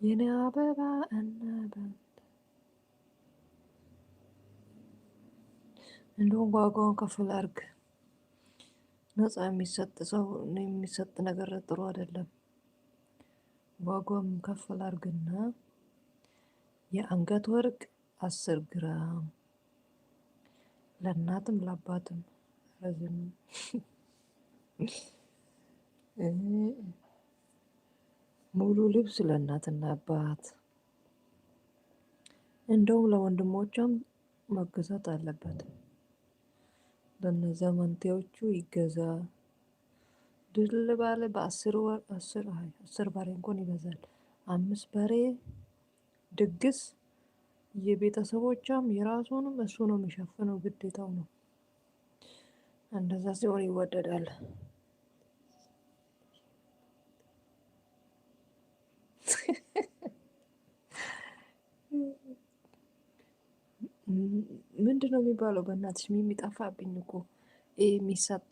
የኔ አበባ እና እንደውም ዋጋውን ከፍ ላድርግ። ነፃ የሚሰጥ ሰው የሚሰጥ ነገር ጥሩ አይደለም። ዋጋውም ከፍ ላድርግና የአንገት ወርቅ 10 ግራም ለእናትም ለአባትም ረዝም ሙሉ ልብስ ለእናትና አባት፣ እንደውም ለወንድሞቿም መገዛት አለበት። ለነዛ መንቴዎቹ ይገዛ። ድል ባለ በ10 ወር 10 በሬ እንኳን ይበዛል። አምስት በሬ ድግስ የቤተሰቦቿም የራሱንም እሱ ነው የሚሸፍነው፣ ግዴታው ነው። እንደዛ ሲሆን ይወደዳል። ምንድን ነው የሚባለው? በእናትሽ የሚጠፋብኝ እኮ ይሄ የሚሰጠው።